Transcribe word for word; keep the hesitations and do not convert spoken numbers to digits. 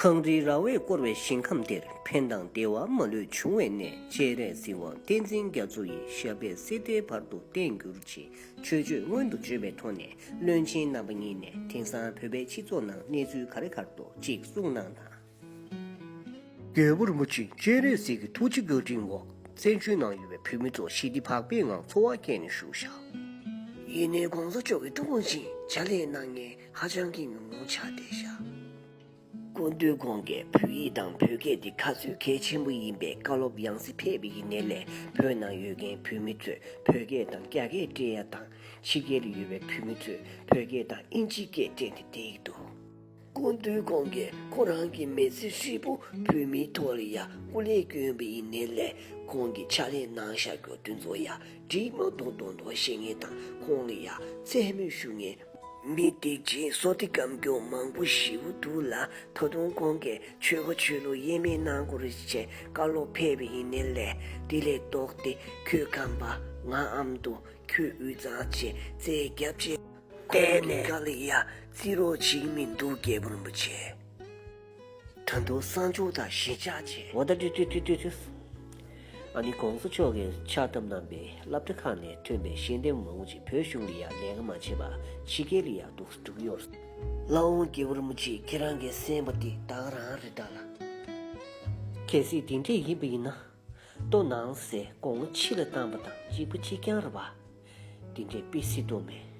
གངས་རིའི་ར་བས་བསྐོར་བའི་ཞིང་ཁམས་འདིར། ཕན་དང་བདེ་བ་མ་ལུས་འབྱུང་བའི་གནས། སྤྱན་རས་གཟིགས་དབང་བསྟན་འཛིན་རྒྱ་མཚོ་ཡི། ཞབས་པད་སྲིད་མཐའི་བར་དུ་བརྟན་གྱུར་ཅིག། ཆོས་སྤྱོད་མངོན་དུ་བརྗོད་པའི་ཐོག་ནས། བློན་ཆེན་རྣམ་པ་གཉིས་ནས་དེང་སང་བོད་པའི་སྤྱི་ཚོགས་ནང་གནས་ཚུལ་ག་རེ་ག་རེ་འདུག་ཅིག་གསུང་གནང་དང་། རྒྱལ་བ་རིན་པོ་ཆེ་སྤྱན་རས་གཟིགས་ཀྱི་ཐུགས་རྗེ་བཀའ་དྲིན་འོག་བཙན་བྱོལ་ནང་ཡོད་པའི་བོད་མི་ཚོ་ཞི་བདེ་བག་ཕེབས་ངང་འཚོ་བ་སྐྱེལ་ནས་བཞུགས་ཤག། ཡིན་ནའི་གོང་ས་མཆོག་གི་ཐུགས་དགོངས་བཞིན་ཕྱག་ལས་གནང་མཁན་ཧ་ཅང་གི་ཉུང་ཉུང་ཆགས་བསྡད་ཤག། སྐུ་མདུན་ཁོང་གིས་བོད་ཡིག་དང་བོད་སྐད་འདི་ག་ཚོད་གལ་ཆེན་པོ་ཡིན་པའི་བཀའ་སློབ་ཡང་སེ་ཕེབས་པ་ཡིན་ནའི་ལས། བོད་ནང་ཡོད་མཁན་བོད་མི་ཚོས་བོད་སྐད་དང་རྒྱ་སྐད་སྤྲད་ཡ་དང་། ཕྱི་རྒྱལ་ལ་ཡོད་པའི་བོད་མི་ཚོས་བོད་སྐད་དང་ཨིན་ཇི་སྐད་སྤྲད་ནས་བསྡད་ཀྱི་འདུག། སྐུ་མདུན་ཁོང་གིས་ཁོ་རང་གི་མི་ཚེ་ཧྲིལ་པོ་བོད་མིའི་ཐོག་ལ་ཡ་སྐུ་ལས་བསྐྱོན་པ་ཡིན་ནའི་ལས། ཁོང་གིས་ཕྱག་ལས་གནང་བཞག་རྒྱུ་དེ་ཚོ་ཡ་འགྲིག་མ་འདུག་མདོག་མདོག་བཤད་མཁན་དང་། ཁོང་ལ་ཡ་རྩེད་མོ་གཞུ་མཁན། མི་སྡིག་ཅན་བསོད་བདེ་སྐྱབས་མགོན་མང་པོ་ཞེ་པོ་འདུག་ལ། ད་དུང་ཁོང་གིས་ཆོལ་ཁ་ཆོས་ལུགས་དབྱེ་མེད་གནང་དགོས་རེད་ཅེས་བཀའ་སློབ་ཕེབས་པ་ཡིན་ནའི་ལས། དེ་ལས་ལྡོག་སྟེ་ཁྱོད་ཁམས་པ་ང་ཨ་མདོ། ཁྱོད་དབུས་གཙང་བྱས་རྩོད་རྒྱབ་བྱས། ཁོང་གི་བཀའ་ལ་ཡ་བརྩི་རོགས་བྱེད་ཀྱི་མི་འདུག། རྒྱལ་བ་རིན་པོ་ཆེ། ད་དུང་གསང་སྤྱོད་དང་གཞིས་ཆགས་བྱས། འོ་ད་ཏུ་ཏུ་ཏུ་ཏུ་ཏུ། ཨ་ནི་གོང་ས་མཆོག་གིས་ཕྱག་བཏབ་གནང་པའི་སློབ་གྲྭ་ཁག་ནས་ཐོན་པའི་ཤེས་ལྡན་མང་པོ་ཅིག་བོད་གཞུང་ལ་ཡ་ལས་ཀ་མ་བྱས་པར་ཕྱི་རྒྱལ་ལ་ཡ་འདུག་སེ་འགྲོ་གི་ཡོད་རེད། ལགས་འོང་། རྒྱལ་བ་རིན་པོ་ཆེ་ཁྱེད་རང་གིས་གསན་པ་དེ་ད་ག་རང་རེད་ད་ལ། གལ་སྲིད་དེ་འདྲས་ཡིན་པ་ཡིན་ན། ལྟོ་ནང་ཟས་གོང་ཕྱི་ལ་བཏང་པ་དང་གཅིག་པ་གཅིག་རྐྱང་རེད་པ། དེ་འདྲས་དཔེ་སྲིད་དོ་མེད།